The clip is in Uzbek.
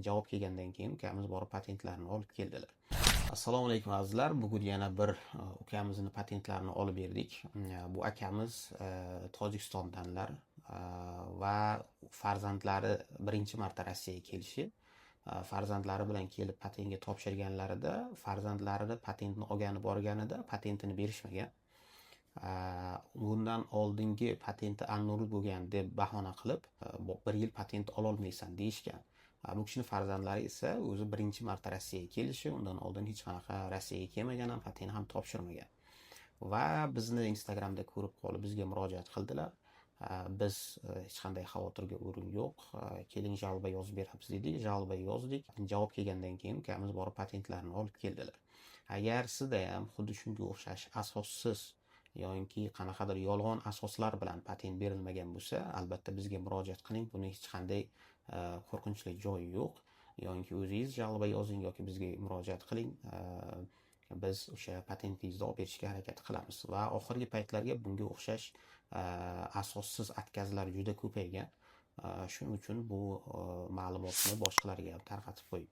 Javob kelgandan keyin ukamiz borib patentlarini olib keldilar. Assalomu alaykum, azizlar! Bugun yana bir ukamizni patentlarini olib berdik. Bu akamiz Tojikistondanlar va farzandlari birinchi marta Rossiyaga kelishi. Farzandlari bilan kelib patentga topshirganlarida, farzandlarini patentni olgani borganida patentini berishmagan. Bundan oldingi patenti аннулирован bo'lgan deb bahona qilib, bir yil patent ololmaysan deyishgan. Bu kishini farzandlari esa o'zi birinchi marta Rossiyaga kelishi, undan oldin hech qanaqa Rossiyaga kelmagan ham, patent ham topshirmagan va bizni Instagramda ko'rib qolib, bizga murojaat qildilar. Biz hech qanday xavotirga o'rin yo'q, keling, жалоба yozib beramiz dedik. Жалоба yozdik. Javob kelgandan keyin ukamiz borib patentlarini olib keldilar. Agar sizda ham xuddi shunga o'xshash asossiz yoki qanaqadir yolg'on asoslar bilan patent berilmagan bo'lsa, albatta bizga murojaat qiling. Buni hech qanday qo'rqinchli joyi yo'q. Yoki o'zingiz жалоба yozing yoki bizga murojaat qiling, biz o'sha patentingizni olib berishga harakat qilamiz. Va oxirgi paytlarga bunga o'xshash asossiz отказ lar juda ko'paygan. Shuning uchun bu ma'lumotni boshqalarga ham tarqatib qo'ying.